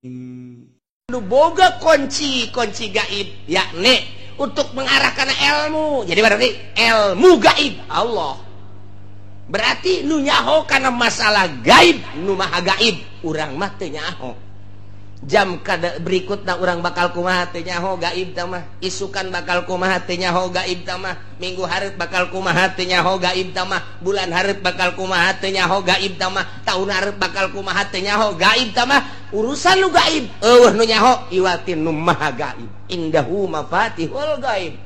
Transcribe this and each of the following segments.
Nu boga kunci-kunci gaib yakni untuk mengarahkan ilmu. Jadi berarti ilmu gaib Allah. Berarti nu nyaho kana masalah gaib, nu maha gaib, urang mah teu nyaho. Jam kada berikutna urang bakal kumaha teu nyaho gaib tah mah, isukan bakal kumaha teu nyaho gaib tah mah, minggu hareup bakal kumaha teu nyaho gaib tah mah, bulan hareup bakal kumaha teu nyaho gaib tah mah, taun hareup bakal kumaha teu nyaho gaib tah mah. Urusan nu gaib eueuh nu nyaho iwatin nu maha gaib. Indahu mafatihul gaib.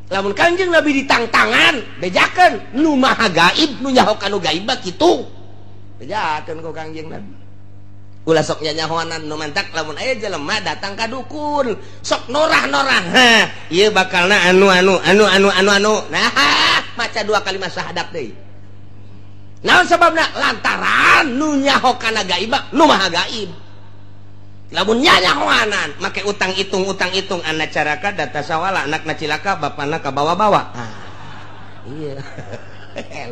Lamun Kanjeng Nabi ditangtangan bejakeun nu maha gaib, nu nyaho kanu gaib mah kitu. Bejakeun ku Kanjeng Nabi. Ulah sok nyanyahoanan nu mantak lamun aya jelema datang ka dukun sok norah-norah, ha ieu bakalna anu anu anu anu anu anu, nah maca dua kalimat syahadat deui. Naon sababna? Lantaran nu nyaho kana gaib nu maha gaib. Lamun nyanyahoanan make utang hitung utang hitung anak caraka data sawala anakna cilaka bapana kabawa-bawa. Ah iya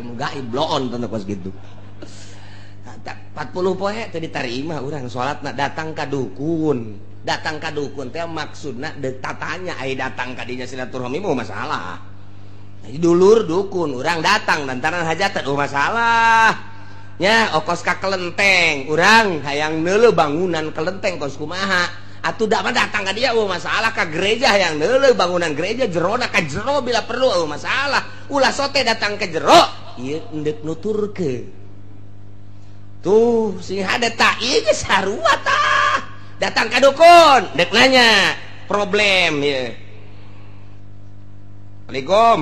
ilmu gaib bloon teu kos kitu. 40 poe teu ditarima urang salatna datang ka dukun. Datang ka dukun teh maksudna deuk tatanya ai datang ka dinya silaturahmi mah masalah. Jadi dulur dukun urang datang lantaran hajatan oh masalah. Nya okos ka kelenteng urang hayang neuleuh bangunan kelenteng kos kumaha. Atuh da mah datang ka dia oh masalah, ka gereja hayang neuleuh bangunan gereja jerona ka jero bila perlu oh masalah. Ulah sote datang ke jero ieu endek nuturkeun. Tuh sing hade tak ieu geus sarua tah. Datang ka dukun dek nanya problem ieu. Assalamualaikum.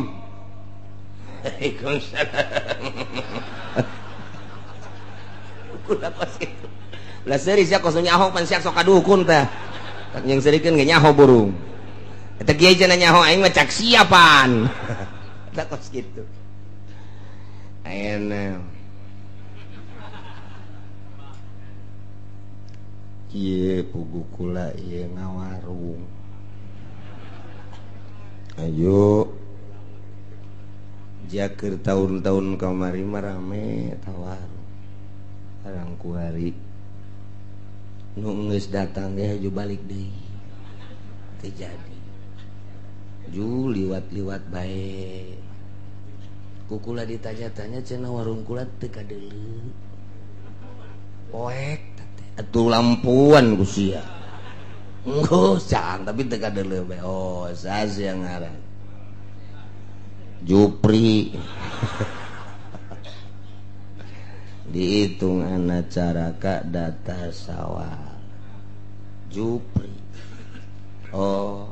Waalaikumsalam. Kula kos kitu. Ulah seuri sia kos nyaho pan sia sok ka dukun tah. Tak yang serikeun ge nyaho burung. Eta kiai cenah nyaho aing mah cak siapan. Eta kos kitu. Ayeuna ieu pugu kula ieu ngawarung. Ayo jakeur tahun-tahun kamari mah rame tawarung. Arang kuari nu geus datang ge haju balik deui. Teu jadi. Ju liwat-liwat bae. Ku kula ditanya-tanya cenah warung kula teu kadeuleu. Poek atuh lampuan ku sia. Enggeus cang tapi teu kadeuleu bae. Oh, sas yang ngaran. Jupri. Dihitung anak caraka data sawal. Jupri. Oh.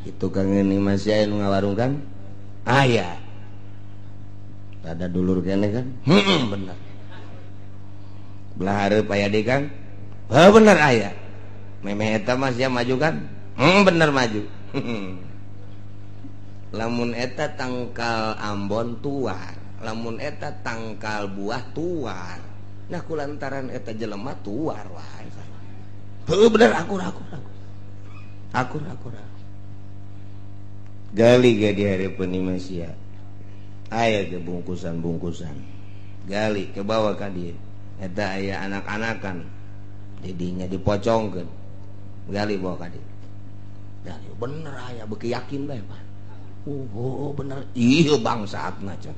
Itu kang ini masih aya nu ngawarung kan? Aya. Ada dulur kene kan? Heeh, bener. Belah hareup aya deui Kang? Heuh bener aya. Memeh eta mah sia maju kan? Heeh bener maju. Lamun eta tangkal ambon tuar, lamun eta tangkal buah tuar. Nah kulantaran eta jelema tuar wae. Heuh bener akur akur akur. Akur akur. Gali ge di hareupeun imah sia. Aya ge bungkusan-bungkusan. Gali ke bawah ka dieu. Eta aya anak-anakan didinya dipocongkeun. Gali bawa ka dieu. Gali bener aya beuki yakin bae Pak. Oh bener ieu bangsatna cek.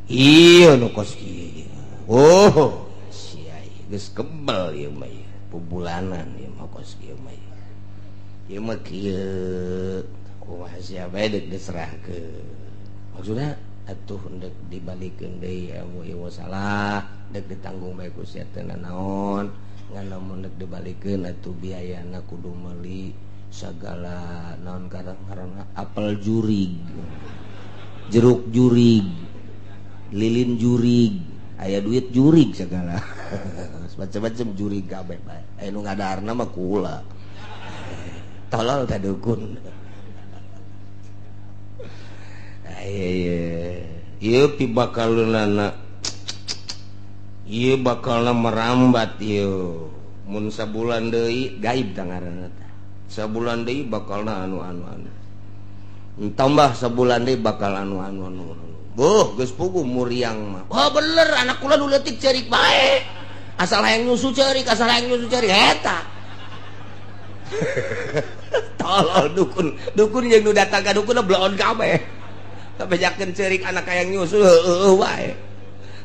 Ieu nu kos kieu. Oh sia geus kebel ieu mah ieu. Pubulanan ieu mah kos kieu mah ieu. Ieu mah kieu kumaha sia bae deuk diserahkeun. Maksudna atuh ndek dibalikeun deui ieu salah dek ditanggung bae ku sia teh naon ngan lamun dek dibalikeun atuh biayana kudu meuli sagala naon karang-karangna apel jurig, jeruk jurig, lilin jurig, aya duit jurig segala. Macam-macam jurig kabeh bae. Aya nu ngadaharna mah kula. Tolol ka dukun. Ieu pibakaleunana ieu bakalna merambat ieu mun sabulan deui gaib tah ngaranna teh. Sabulan deui bakalna anu anu anu. Tambah sabulan deui bakal anu anu anu. Boh geus puguh muriang mah. Oh bener anak kula nu leutik ceurik bae. Asal hayang nyusu ceurik, asal hayang nyusu ceurik eta. Tolol dukun, dukun jeung nu datang ka dukun bloon kabeh. Kabejakeun ceurik anak hayang nyusu heueuh wae.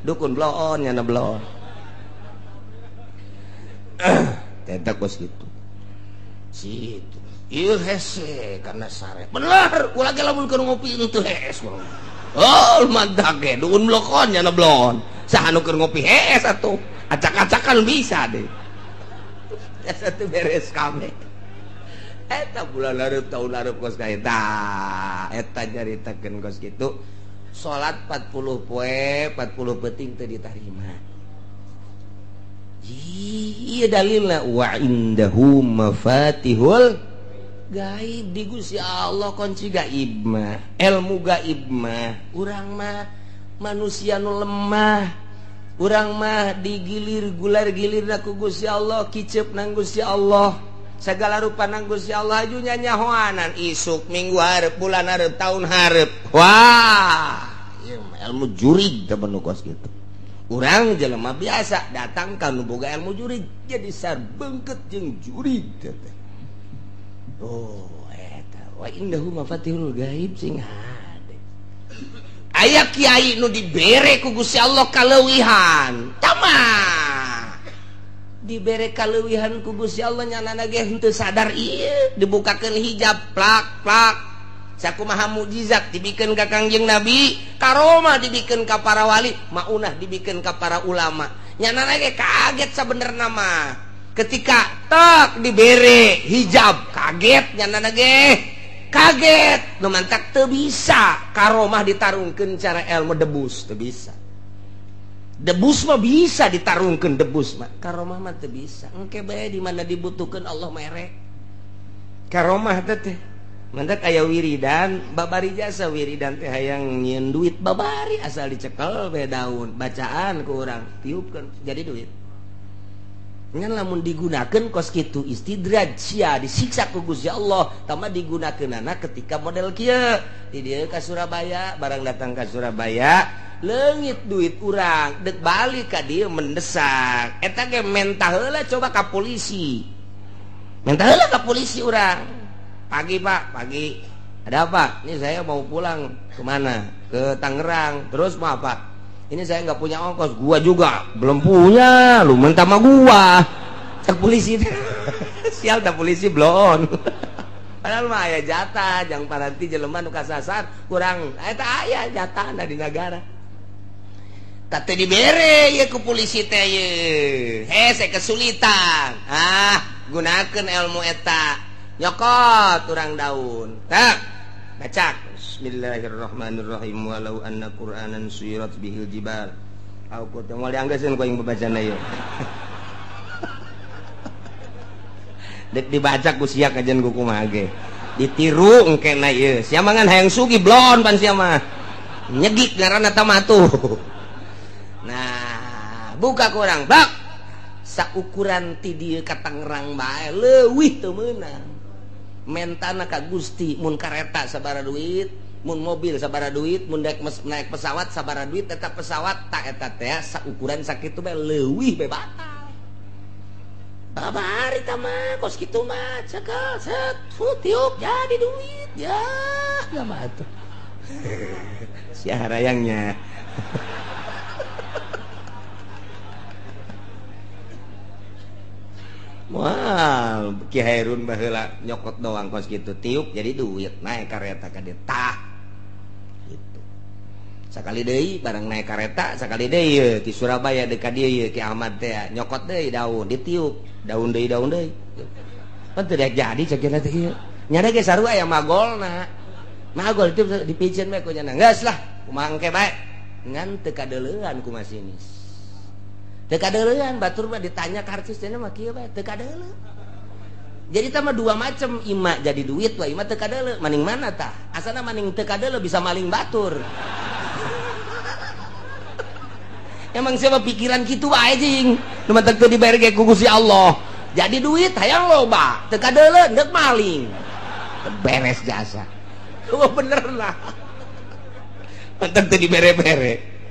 Dukun bloon nyana bloon. Eta kos kitu. Situ. Ieu hese karena sare. Bener, ulah ge lamun keur ngopi henteu hees. Oh, mantap ge, dukun blokon nyana blon. Saha nu keur ngopi hees atuh. Acak-acakan bisa deh. Eta teh beres kabeh. Eta bulan hareup tahun hareup kos ka eta. Eta nyaritakeun kos kitu. Salat 40 poe, 40 peuting teu ditarima. Ieu dalilna wa indahu mafatihul gaib di Gusti Allah kunci gaib mah, ilmu gaib mah. Urang mah manusia nu lemah, urang mah digilir gular gilirna ku Gusti Allah, kicep nang Gusti Allah, segala rupa nang Gusti Allah aju nyanyahoanan isuk minggu hareup bulan hareup tahun hareup. Wah, ieu mah ilmu jurig teh nu kos kitu. Urang jelema biasa datang ka nu boga ilmu jurig jadi sarbengket jeung jurig teh. Oh, eta wa indahu mafatihul gaib sing hade. Aya kiai nu dibere ku Gusti Allah kaleuwihan. Tama. Dibere kaleuwihan ku Gusti Allah nyanana ge henteu sadar ieu dibukakeun hijab plak-plak. Sakumaha mukjizat dibikeun ka Kangjeng Nabi, karomah dibikeun ka para wali, maunah dibikeun ka para ulama. Nyanana ge kaget sabenerna mah. Ketika tak dibere hijab kaget nyanana ge kaget nu mantak teu bisa karomah ditarungkeun cara ilmu debus teu bisa. Debus mah bisa ditarungkeun debus mah, karomah mah teu bisa. Engke bae di mana dibutuhkeun Allah mere karomah teh. Mantak aya wiridan babari jasa wiridan teh hayang nyieun duit babari asal dicekel bae daun bacaan ku urang tiupkeun jadi duit. Ngan lamun digunakeun kos kitu istidraj sia disiksa ku Gusti Allah tama digunakeunana ketika model kieu di dieu ka Surabaya barang datang ka Surabaya leungit duit urang deuk balik ka dieu mendesak eta ge mentah heula coba ka polisi mentah heula ka polisi urang pagi Pak pagi ada apa ini saya mau pulang kemana ke Tangerang terus mau apa ini saya nggak punya ongkos, gua juga belum punya, lu minta sama gua. Cek polisi, sial dah polisi blon. Padahal mah aya jatah, jang paranti jelema nu kasasar kurang, eta aya jatah di negara. Tah teu dibere ye ku polisi teh ye. Hese kesulitan. Ah, gunakeun ilmu eta. Nyokot urang daun. Tah, baca. Bismillahirrahmanirrahim walau anna qur'anan suyirat bihil jibal au qut moal dianggeuskeun ku aing babacana ieu. Dek dibaca ku sia kajian ku kumaha ge. Ditiru engkena ieu. Sia mah ngan hayang sugih blon pan sia mah. Nyegik ngaranna tah mah tuh. Nah, buka ku urang bak. Saukuran ti dieu ka Tangerang bae leuwih teu meunang. Mentana ka Gusti mun kareta sabaraha duit, mun mobil sabaraha duit, mun naik pesawat sabaraha duit, eta pesawat tak eta teh saukuran sakitu bae leuwih bae batal. Babari tah mah kos kitu mah cekel set tiup jadi duit ya mah atuh. Sia harayangnya. Wah, Ki Hairun baheula nyokot doang kos kitu tiup jadi duit naik kareta ka dieu tah. Gitu. Sakali deui barang naik kareta sakali deui ye ti Surabaya deuk ka dieu ye Ki Ahmad teh nyokot deui daun ditiup daun deui daun deui. Pan teu daek jadi cek cenah teh ieu. Nyana ge sarua aya magolna. Magol itu dipiceun bae ku nyana. Geus lah, kumaha engke bae. Ngan teu kadeuleuan ku masinis. Teu kadeuleuan batur mah ditanya karcis cenah mah kieu bae teu kadeuleu. Jadi tah mah dua macam ima jadi duit wa ima teu kadeuleu maning mana tah? Asana maning teu kadeuleu bisa maling batur. Emang siapa pikiran kitu wae jing. Nu matak teu dibayar ge ku Gusti Allah. Jadi duit hayang loba, teu kadeuleu deuk maling. Beres jasa. Wah bener lah. Matak teu dibere-bere.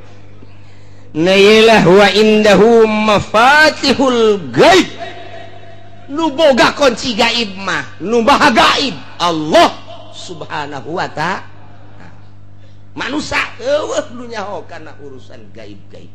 Nailah wa indahu mafatihul gaib, nu boga kunci gaib mah, nu maha gaib Allah Subhanahu wa ta'ala. Manusia eueuh nu nyaho kana urusan gaib-gaib.